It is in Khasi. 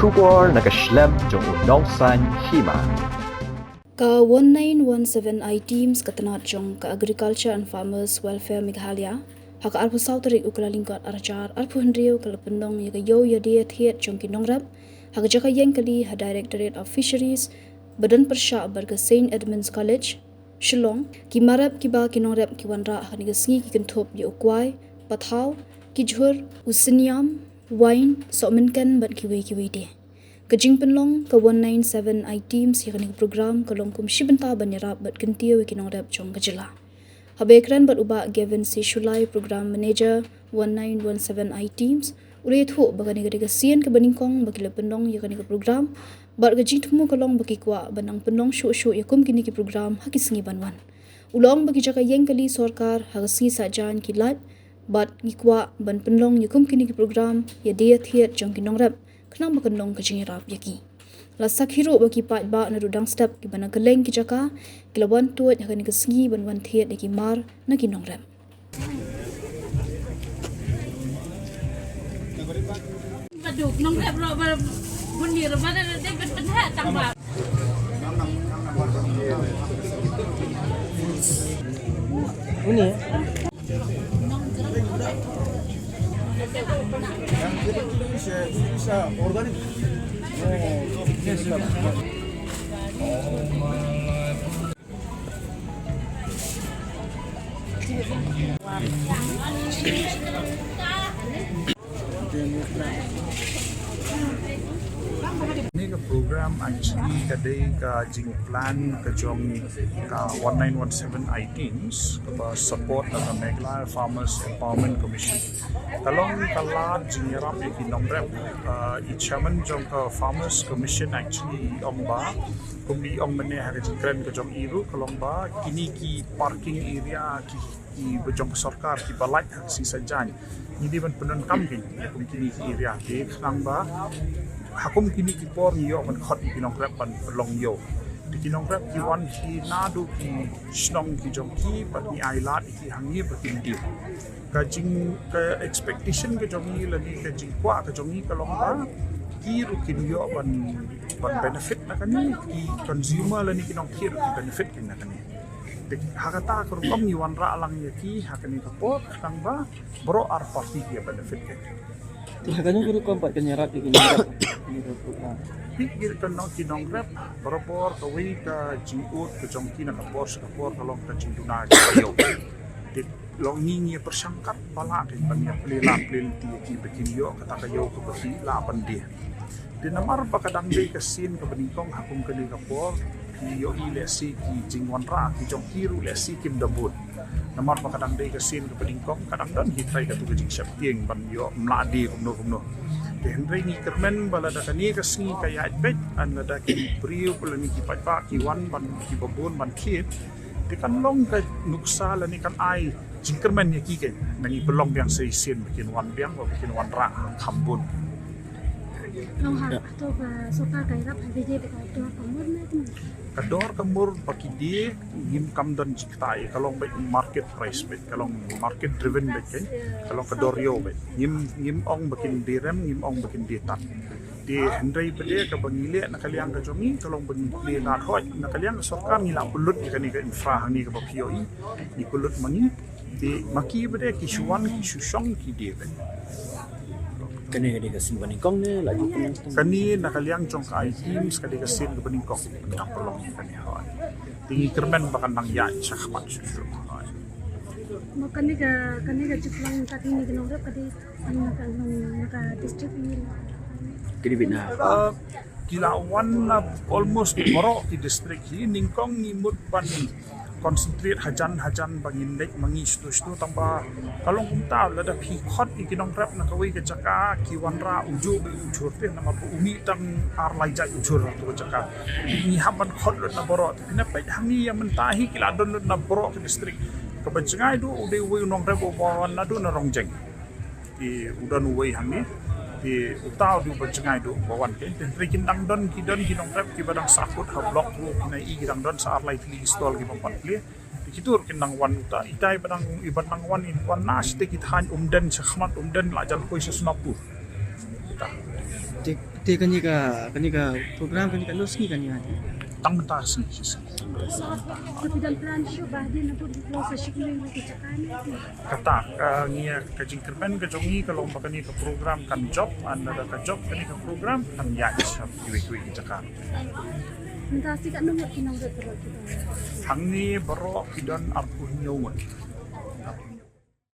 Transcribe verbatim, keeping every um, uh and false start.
Khubor na ka shlem jong u nongsaiñ hima. Ka one nine one seven I teams ka tnat jong ka Agriculture and Farmers Welfare Meghalaya ha ka arphew saw tarik u Kyllalyngkot arhajar arphew hynriew ka la pynlong ïa ka ïew ïadie thied jong ki nongrep ha ka jaka ïeng kali ha Directorate of Fisheries, ba don pyrshah bad ka Saint Edmund's College, Shillong. Ki marep kiba ki nongrep ki wanrah ha kane ka sngi ki kynthup ïa u kwai, pathaw, ki jhur, u synïam, wain, sohmynken bad kiwei kiwei de. Ka jingpynlong ka one nine seven I teams ïa kane ka program ka long kum shi bynta ban ïarap bad kyntiew ïa ki nongrep jong ka jylla. Haba ïakren bad u Bah Gavin C Shullai, Program Manager one nine one seven I teams, u la ïathuh ba kane ka dei ka sien kaba nyngkong ba ki la pynlong ïa kane ka program, bad ka jingthmu ka long ba ki kwah ban nang pynlong shuh shuh ïa kum kine ki program ha ki sngi ban wan. U la ong ba ki jaka ïeng kali sorkar ha ka sngi Saitjaiñ ki lait, bad ngi kwah ban pynlong ïa kum kine ki program ïadie thied jong ki nongrep khnang ba kan long ka jingïarap ïa ki. La sakhi ruh ba ki paidbah naduh dang step kiba na kylleng ki jaka ki la wan tuid ha kane ka sngi ban wan thied ïa ki mar na ki nongrep. Ni ka program actually ka dei ka jingplan ka jong ka one nine one seven I teams kaba support na ka Meghalaya Farmers Empowerment Commission. Ka long ka lad jingïarap ïa ki nongrep, uh, i chairman jong ka Farmers Commission actually i ong ba, kum i ong mynne ha ka jingkren ka jong i ruh ka long ba kine ki parking area ki, ki ba jong ka sorkar kiba lait ha ka sngi Saitjaiñ, ngi dei ban pyndonkam ki ïa kum kine ki area ki khnang ba ha kum kine ki por ngi ïoh ban khot ïa ki nongrep ban pynlong ïew. Te ki nongrep ki wan ki naduh ki shnong ki jong ki bad ngi ai lad ïa ki hangne ba kin dei. Ka jing, ka expectation ka jong ngi lane ka jingkwah ka jong ngi ka long ba ki ruh kin ïoh ban, ban benefit na kane, ki consumer lane ki nongkhih ruh ki benefit kin na kane. Te ha kata ka rukom ngi wanrah lang ïa ki ha kane ka por khnang ba baroh ar party ki benefit. Te ha kane ka rukom pat kan ïarap ïa ki nongrep. Phi, ki nong, ki nongrep barabor kawei ka jingud ka jong ki na ka por sha ka por ka long ka jingduna ka ïew. Te long ngi ngi pyrshang katba lah kein ban ïa plie lad plie lynti ïa ki ba kin ïoh kata ka ïew kaba ki lah ban die. Te namar ba ka dang dei ka sien kaba nyngkong ha kum kane ka por, ngi ïohi lehse ki jingwanrah ki jong ki ruh lehse kim da bun. Namar ba ka dang dei ka sien kaba nyngkong, ka dang don hi trai katu ka jingsheptieng ban ïoh mladi kumno kumno. Te hynrei ngi kyrmen ba lada kane ka sngi ka ïaid beit, lada ki briew lane ki paidbah ki wan ban kiba bun ban thied, te kan long ka nuksa lane kan ai jingkyrmen ïa ki kein, ngi pynlong biang sa shisien ba kin wan biang, ba kin wanrah kham bun. Long ha to ka sorkar ka ïarap ha biji te ka dor ka mur ne. Ka dor ka mur ba ki die ngim kam don jingktah ïa, ka long beit market price beit, ka long market driven beit kein, ka long ka dor ïew beit. Ngim, ngim ong ba kin die rem, ngim ong ba kin die tan. Te hynrei ba dei kaba ngi leh na ka liang ka jong ngi ka long ba ngi plie lad hoi, na ka liang ka sorkar ngi la pynlut ïa kane ka infra hangne kaba phi ïohi, ngi pynlut ma ngi. Te ma ki ba dei ki shu wan ki shu shong ki die beit. Kane ka dei ka sien ba nyngkong ne la ju pynlong? Kane na ka liang jong ka I teams ka dei ka sien kaba nyngkong. Ka dang pynlong ïa kane hoi. Te ngi kyrmen ba kan dang ïaid shakhmat shuh shuh hoi. Ma kane ka, kane ka jingpynlong ka dei na ka nongrep ka dei na ka, na ka district ne? Ka dei beit na. Uh, ki la wan na almost baroh ki district hi, nyngkong ngi mut ban concentrate hajan hajan ba ngin leit ma ngi shatu shatu, tangba ka long kumta lada phi khot ïa ki nongrep na kawei ka jaka ki wanrah u juh beit u jhur te namar ba u mih tang ar lai jait u jhur ha tu ka jaka. Ngi hap ban khot lut na baroh te phi na peit hangne ïa mynta hi ki la don lut na baroh ki district. Kaba jngai duh u dei uwei u nongrep uba wan naduh na Rongjeng. Te u don uwei hangne. Te uta u dei uba jngai duh uba wan kein. Te hynrei kin dang don, ki don ki nongrep kiba dang sahkut ha block ruh, kine i ki dang don sa ar lai tylli ki stall kiba pat plie. Te kitu ruh kin dang wan uta. Itai ba dang, iba dang wan, in wan na shatei ki thaiñ Umden, shakhmat Umden, la jan poi sha Sonapur. Uta. Te, te kane ka, kane ka program, kane ka lus ni kane ka. Tang mynta sngi shi sngi. Sa phi don plan shuh ba hadien ba phi kloi sa shu kynmaw ïa ki jaka ne? Kata ka ngi, ka jingkyrmen ka jong ngi ka long ba kane ka program kan jop, ynda ka jop kane ka program kan ïaid sha kiwei kiwei ki jaka. Mynta shi katno ngut ki nongwei baroh ki don? Hangne baroh ki don arphew hynñiew ngut.